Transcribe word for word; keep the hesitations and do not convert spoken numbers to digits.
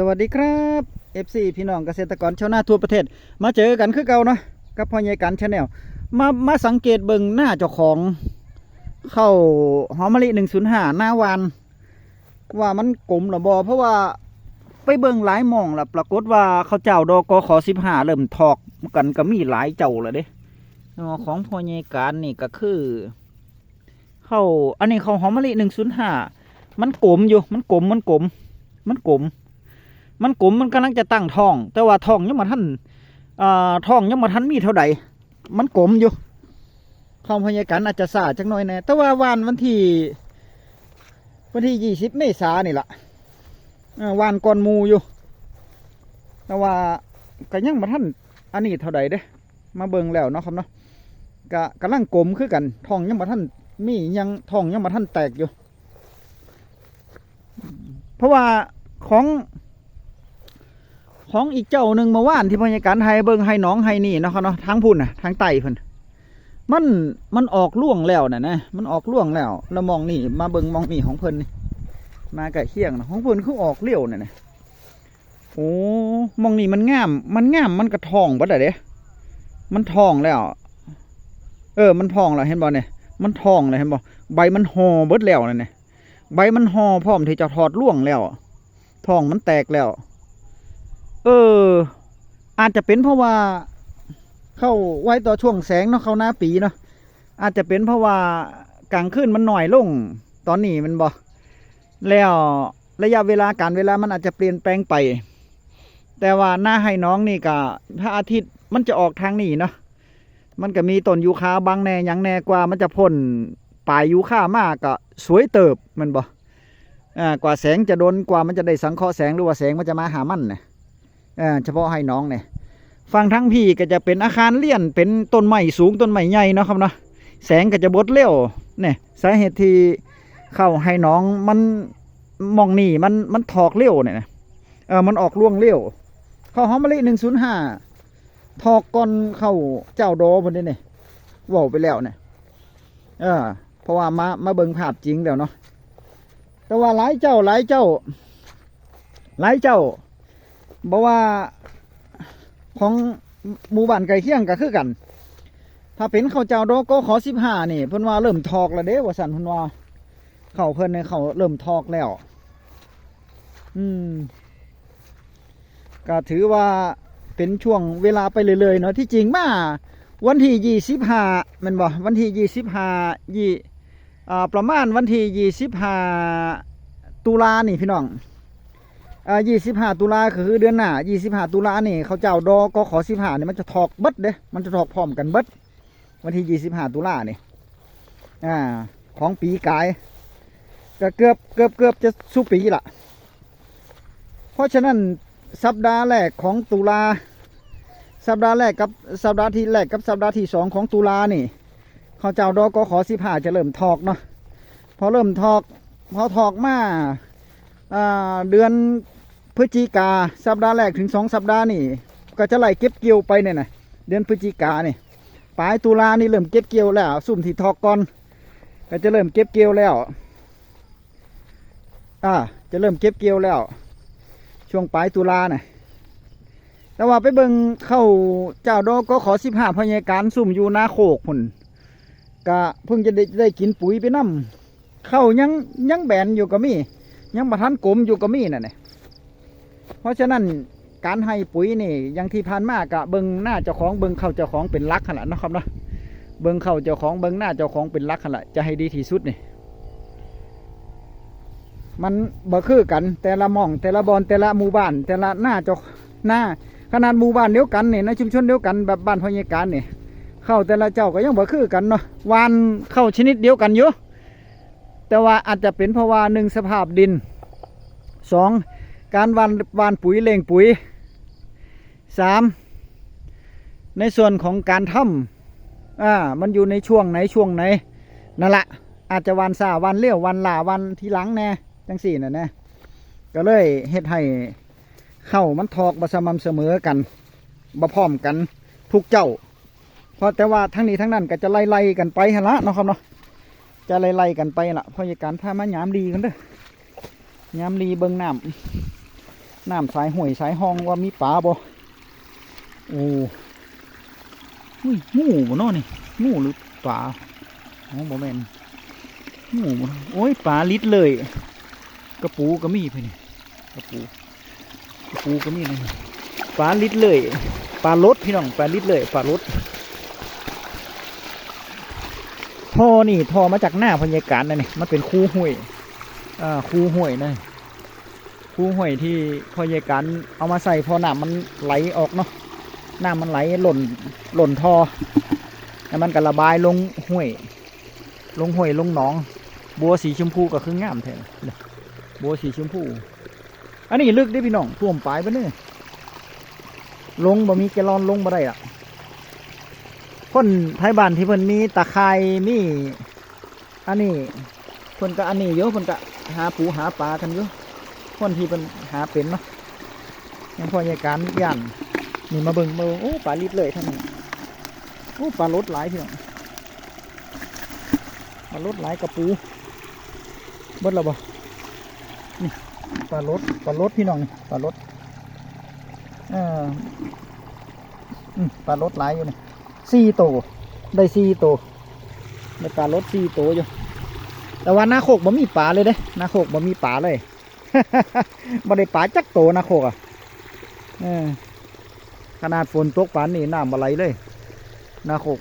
สวัสดีครับ เอฟซี พี่น้องเกษตรกรชาวนาทั่วประเทศ มาเจอกันคือเก่าเนาะ กับพ่อใหญ่กัน Channel มามาสังเกตเบิ่งนาเจ้าของ ข้าวหอมมะลิ หนึ่งศูนย์ห้า นาหว่าน ว่ามันกลมหรือบ่ เพราะว่าไปเบิ่งหลายหม่องละ ปรากฏว่าข้าวเจ้า ดกข สิบห้า เริ่มถอกกันก็มีหลายเจ้าแล้วเด้ เนาะ ของพ่อใหญ่กันนี่ก็คือ ข้าว อันนี้ข้าวหอมมะลิ หนึ่งศูนย์ห้า มันกลมอยู่ มันกลม มันกลม มันกลม มันกลม มันกำลังจะตั้งท้อง แต่ว่าท้องยังบ่ทัน อ่า ท้องยังบ่ทันมีเท่าใด มันกลมอยู่ ข้าวพ่อใหญ่กันอาจจะช้าจักหน่อยแน่ แต่ว่าหว่านวันที่ วันที่ ยี่สิบ เมษานี่ล่ะ เออ หว่านก่อนหมู่อยู่ แต่ว่าก็ยังบ่ทันอันนี้เท่าใดเด้ มาเบิ่งแล้วเนาะครับเนาะ ก็กำลังกลมคือกัน ท้องยังบ่ทันมีหยัง ท้องยังบ่ทันแตกอยู่ เพราะว่าของ ของอีกเจ้าหนึ่งเมื่อวานที่พ่อใหญ่กันให้เบิ่ง ให้หนองให้นี่เนาะครับเนาะ ทางพุ้นน่ะ ทางใต้พุ้น มัน มันออกรวงแล้วน่ะนะ มันออกรวงแล้ว แล้วหม่องนี่ มาเบิ่งหม่องนี่ของเพิ่นนี่ นาใกล้เคียงนะ ของเพิ่นคือออกเร็วน่ะนะ โอ้ หม่องนี่มันงาม มันงาม มันก็ท้องเบิดแล้วเด้ มันท้องแล้ว เออ มันท้องแล้ว เห็นบ่เนี่ย มันท้องแล้ว เห็นบ่ ใบมันห่อเบิดแล้วนั่นน่ะ ใบมันห่อพร้อมที่จะถอดรวงแล้ว ท้องมันแตกแล้ว เออ อาจจะเป็นเพราะว่า ข้าวไวต่อช่วงแสงเนาะ ข้าวนาปีเนาะ อาจจะเป็นเพราะว่ากลางคืนมันน้อยลง ตอนนี้แม่นบ่ แล้วระยะเวลา กาลเวลามันอาจจะเปลี่ยนแปลงไป แต่ว่านาให้หนองนี่ก็ พระอาทิตย์มันจะออกทางนี้เนาะ มันก็มีต้นยูคาบังแน่หยังแน่ กว่ามันจะพ้นปลายยูคามาก็สวยเติบแม่นบ่ อ่า กว่าแสงจะโดน กว่ามันจะได้สังเคราะห์แสง หรือว่าแสงมันจะมาหามันน่ะ อ่า เฉพาะให้หนองเนี่ย ฝั่งทางพี้ก็จะเป็นอาคารเรือน เป็นต้นไม้สูง ต้นไม้ใหญ่เนาะครับเนาะ แสงก็จะเบิดเร็วเนี่ย สาเหตุที่ข้าวให้หนองมัน หม่องนี่มัน มันถอกเร็วเนี่ยนะ เออ มันออกรวงเร็ว ข้าวหอมมะลิ หนึ่งศูนย์ห้า ถอกก่อนข้าวเจ้า ดกพุ้นเด้เนี่ย เว้าไปแล้วเนี่ย เออ เพราะว่ามา มาเบิ่งภาพจริงแล้วเนาะ แต่ว่าหลายเจ้า หลายเจ้า หลายเจ้า บอกว่าของหมู่บ้านใกล้เคียงก็คือกัน ถ้าเป็นข้าวเจ้า ดกข สิบห้า นี่ เพิ่นว่าเริ่มถอกแล้วเด้ ว่าซั่น เพิ่นว่า ข้าวเพิ่นเนี่ย ข้าวเริ่มถอกแล้ว อืม ก็ถือว่าเป็นช่วงเวลาไปเรื่อยๆเนาะ ที่จริงมาวันที่ ยี่สิบห้า แม่นบ่ วันที่ ยี่สิบห้า ยี่ อ่า ประมาณวันที่ ยี่สิบห้า ตุลานี่พี่น้อง อ่า ยี่สิบห้า ตุลาก็คือเดือนหน้า ยี่สิบห้า ตุลานี่ ข้าวเจ้า ดกข สิบห้า นี่มันจะถอกเบิดเด้ มันจะถอกพร้อมกันเบิด วันที่ ยี่สิบห้า ตุลานี่ อ่า ของปีกาย ก็เกือบ เกือบ เกือบจะสู่ปีละ เพราะฉะนั้นสัปดาห์แรกของตุลา สัปดาห์แรกกับ สัปดาห์ที่แรกกับสัปดาห์ที่สองของตุลานี่ ข้าวเจ้า ดกข สิบห้า จะเริ่มถอกเนาะ พอเริ่มถอก พอถอกมา อ่า เดือนพฤศจิกา สัปดาห์แรกถึงสองสัปดาห์นี่ ก็จะไล่เก็บเกี่ยวไปเนี่ยนะ เดือนพฤศจิกานี่ ปลายตุลานี่เริ่มเก็บเกี่ยวแล้ว ซุมที่ถอกก่อน ก็จะเริ่มเก็บเกี่ยวแล้ว อ่า จะเริ่มเก็บเกี่ยวแล้ว ช่วงปลายตุลาน่ะ แต่ว่าไปเบิ่งข้าวเจ้า ดกข สิบห้า พ่อใหญ่การ ซุมอยู่นาโคกพุ้น ก็เพิ่งจะได้ ได้กินปุ๋ยไปนำ ข้าวยัง ยังแบนอยู่ก็มี ยังบ่ทันกลมอยู่ก็มีนั่นแหละ เพราะฉะนั้นการให้ปุ๋ยนี่ อย่างที่ผ่านมาก็เบิ่งนาเจ้าของ เบิ่งข้าวเจ้าของเป็นหลักหั่นล่ะเนาะครับเนาะ เบิ่งข้าวเจ้าของ เบิ่งนาเจ้าของเป็นหลักหั่นล่ะ จะให้ดีที่สุดนี่ มันบ่คือกัน แต่ละหม่อง แต่ละบ่อน แต่ละหมู่บ้าน แต่ละนาเจ้า นา ขนาดหมู่บ้านเดียวกันนี่ ในชุมชนเดียวกัน แบบบ้านพ่อใหญ่การนี่ ข้าวแต่ละเจ้าก็ยังบ่คือกันเนาะ หว่านข้าวชนิดเดียวกันอยู่ แต่ว่าอาจจะเป็นเพราะว่า หนึ่ง สภาพดิน สอง การหว่าน หว่านปุ๋ย เร่งปุ๋ย สาม ในส่วนของการทำ อ่า มันอยู่ในช่วงไหน ช่วงไหน นั่นละ อาจจะหว่านช้า หว่านเร็ว หว่านล้า หว่านทีหลังแน่ จังซี้น่ะนะ ก็เลยเฮ็ดให้ข้าวมันถอกบ่สม่ำเสมอกัน บ่พร้อมกันทุกเจ้า เพราะแต่ว่าทั้งนี้ทั้งนั้นก็จะไล่ๆกันไปหั่นละเนาะครับเนาะ จะไล่ๆกันไปละ พ่อใหญ่การพามายามลีกันเด้อ ยามลีเบิ่งน้ำ น้ำสายห้วยสายฮองว่ามีปลาบ่ โอ้ อุ้ย งูบ่เนาะนี่ งูหรือปลา อ๋อ บ่แม่น งูบ่เนาะ โอ้ย ปลาลิดเลย กระปูก็มีพี่นี่ กระปู กระปูก็มีเลย ปลาลิดเลย ปลาลดพี่น้อง ปลาลิดเลย ปลาลด ท่อนี่ ท่อมาจากหน้าพญาการนะนี่ มันเป็นคูห้วย อ่า คูห้วยนะ คูห้วยที่พ่อใหญ่การเอามาใส่ เพราะน้ำมันไหลออกเนาะ น้ำมันไหลหล่น หล่นท่อ แล้วมันก็ระบายลงห้วย ลงห้วยลงหนอง บัวสีชมพูก็คืองามแท้ บัวสีชมพู อันนี้ลึกเด้พี่น้อง ท่วมปลายปานนี้ ลงบ่มีแกลลอน ลงบ่ได้อะ คนไทบ้านที่เพิ่นมีตาข่าย มี อันนี้ เพิ่นก็อันนี้อยู่ เพิ่นก็หาปูหาปลากันอยู่ คนที่เพิ่นหาเป็นเนาะ ยังพ่อใหญ่การย่าน นี่มาเบิ่ง มาเบิ่ง โอ้ ปลาลิดเลยท่านนี้ โอ้ ปลาลดหลายพี่น้อง ปลาลดหลาย กระปู เบิดแล้วบ่ นี่ ปลาลด ปลาลดพี่น้อง นี่ ปลาลด เออ อืม ปลาลดหลายอยู่นี่ สี่โต ได้สี่โต ได้ปลาลดสี่โตอยู่ แต่ว่านาโคกบ่มีปลาเลยเด้ นาโคกบ่มีปลาเลย บ่ได้ปลาจักโตนาโคกอะ เออ ขนาดฝนตกปานนี้น้ำบ่ไหลเลย นาโคก